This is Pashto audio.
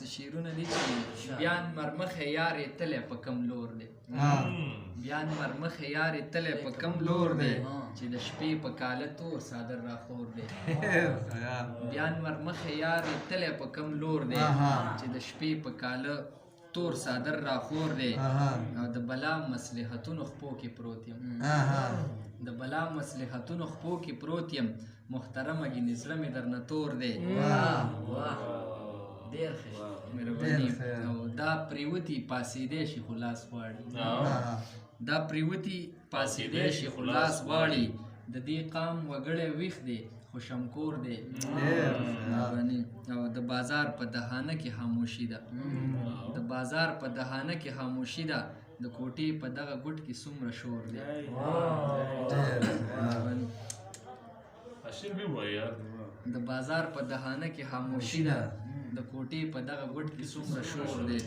څه شعرونه دي چې بیا مرمخه یار یې تلی په کم لور دی، بیا مرمخه یار یې تلی په کم لور دی، چې د شپې په کاله تور څادر راخور دی. بیا مرمخه یار یې تلی په کم لور دی، چې د شپې په کاله تور څادر راخور دی. او د بلا مصلحتونو خپو کې پروت یم، د بلا مصلحتونو خپو کې پروت یم، محترمه ګینې زړه مې درنه تور دی. ډېر ښه، مهرباني. او دا پریوتی پاسېدی شي خو لاس غواړي، دا پریوتی پاسېدی شي خو لاس غواړي، د دې قام وګړی ویښ دی خو شمکور دی. او د بازار په دهانه کې خاموشي ده، د بازار په دهانه کې خاموشي ده، د کوټې په دغه ګوټ کې څومره شور دی. د بازار په دهانه کې خاموشي ده، د کوټې په دغه ګوټ کې څومره شور دی.